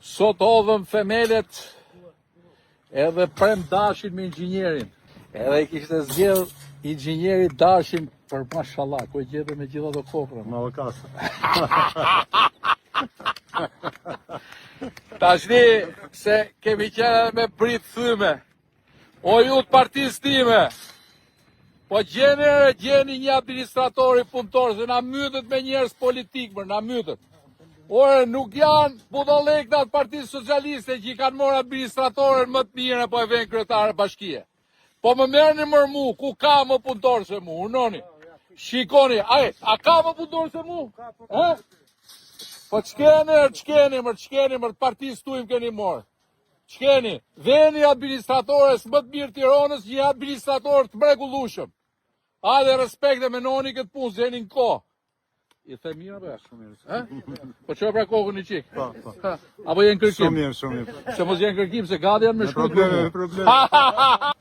Sot hodhëm themelet edhe prem dashin me inxhinierin. Edhe i kishte zgjedh inxhinieri dashin për mashallah, ku e gjete me gjithë ato kokrra. Mallokasë. Tashni se kemi qenë edhe me brit thyme. O ju të partisë time. Po gjeni e gjeni një administratori punëtor se na mytët me njerëz politik, mër, na mytët. Ore, nuk janë budallekta të Partisë Socialiste që i kanë marrë administratoren më të mirë po e vënë kryetare bashkie. Po më merrni mër mu, ku ka më punëtor se mu, urnoni. Shikoni, ai, a ka më punëtor se mu? Ë? Po ç'keni, ç'keni, mër, ç'keni, mër, të partisë tuaj më keni marrë. Ç'keni, veni administratores më të mirë Tiranës, një administrator të mrekullueshëm. Hajde respekt dhe menoni këtë punë, se jeni në kohë. I the mirë apo ja? Shumë mirë. Ë? Po çoj pra kokën një çik. Po, po. Ha, Apo jenë kërkim? Shumë mirë, shumë mirë. Se mos jenë kërkim, se gati janë me Me shkruar. probleme, me probleme.